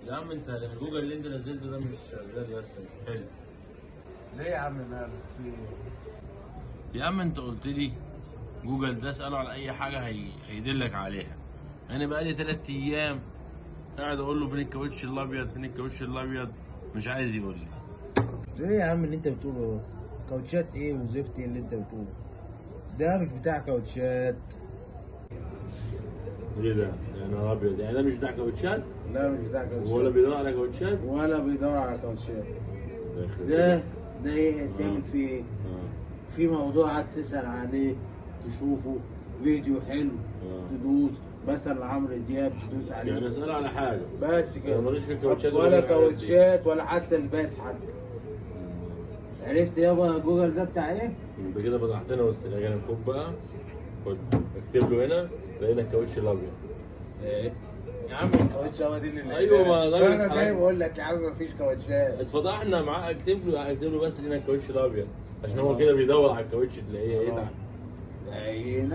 يا عم انت جوجل اللي انت نزلته ده مش شغال يا اسطى، مش حلو. ليه يا عم مالك في ايه؟ يا عم انت قلت لي جوجل ده اساله على اي حاجة هيدلك عليها. انا بقالي 3 ايام قاعد اقول له فين الكاوتش الابيض، فين الكاوتش الابيض، مش عايز يقول لي. ليه يا عم اللي انت بتقوله ده؟ كاوتشات ايه وزفت ايه اللي انت بتقوله؟ ده مش بتاع كاوتشات. ايه ده؟ يا نهار ابيض، يعني ده مش بتاع كاوتشات؟ لا مش بتاع كاوتشات. ولا بيدور على كاوتشات؟ ولا بيدور على كاوتشات. ده ايه تعمل فيه ايه؟ في موضوع عايز تسأل عليه تشوفه، فيديو حلو تدوس، مثلا عمرو دياب تدوس عليه. يعني اسأله على حاجة بس كده. انا ماليش في الكاوتشات ولا كاوتشات ولا حتى الباس حتى. عرفت يابا جوجل ده بتاع ايه؟ انت كده فتحتنا وسط الاجانب. خد بقى، خد اكتب له هنا لقينا الكاوتش الابيض. ايه؟ يا عم الكاوتش هو دي اللي ايوه، ما ده انا جاي بقول لك يا عم مفيش كاوتشات. اتفضحنا معاه. اكتب له، اكتب له بس لقينا الكاوتش الابيض، عشان هو كده بيدور على الكاوتش تلاقيه يتعب. لقينا.